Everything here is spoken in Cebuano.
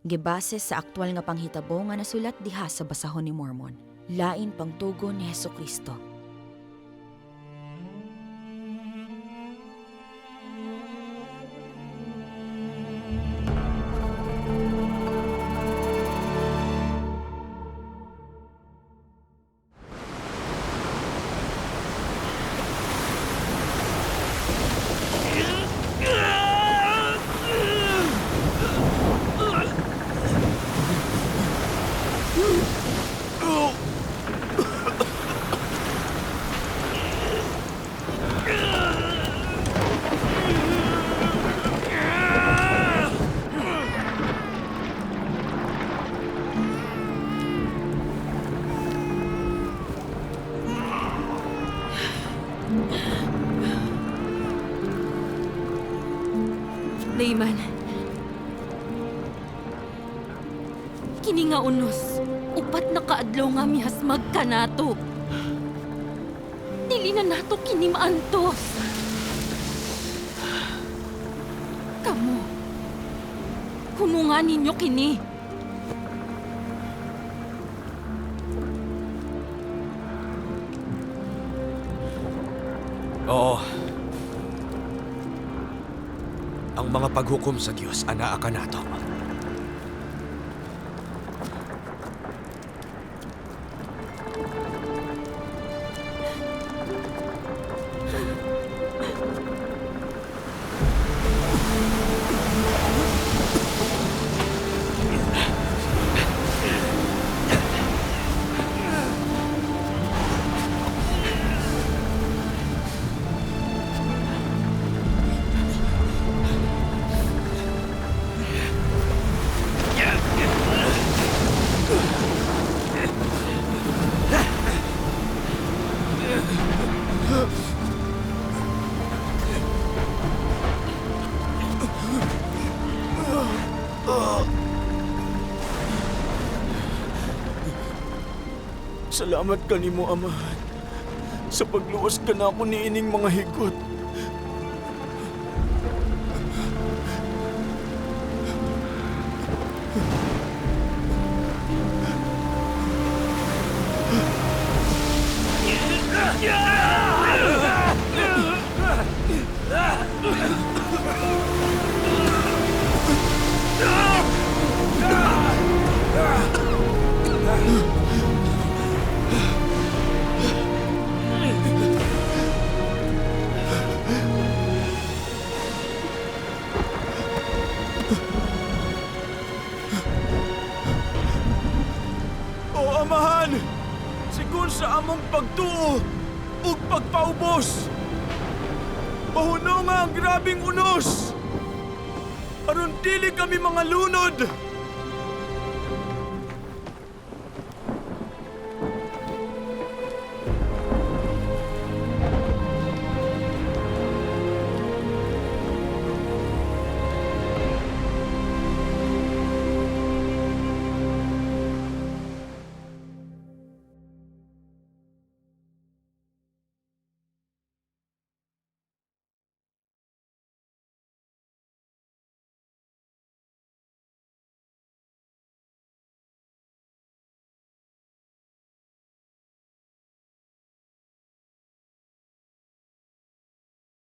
Gibase sa aktwal nga panghitabo nga nasulat diha sa basahon ni Mormon. Lain pangtugon ni Hesukristo. Layman. Kini nga unos, upat na kaadlaw nga mihasmag ka nato. Dili na nato kini maantos. Kamo. Hunungan ninyo kini. Oo. Ang mga paghukom sa Dios anaa kanato. Salamat kanimo, Amahan, sa pagluwas ka na ako niining mga higot. O Amahan, sigon sa among pagtuo ug pagpaubos, pahunonga ang grabing unos, aron dili kami mga lunod.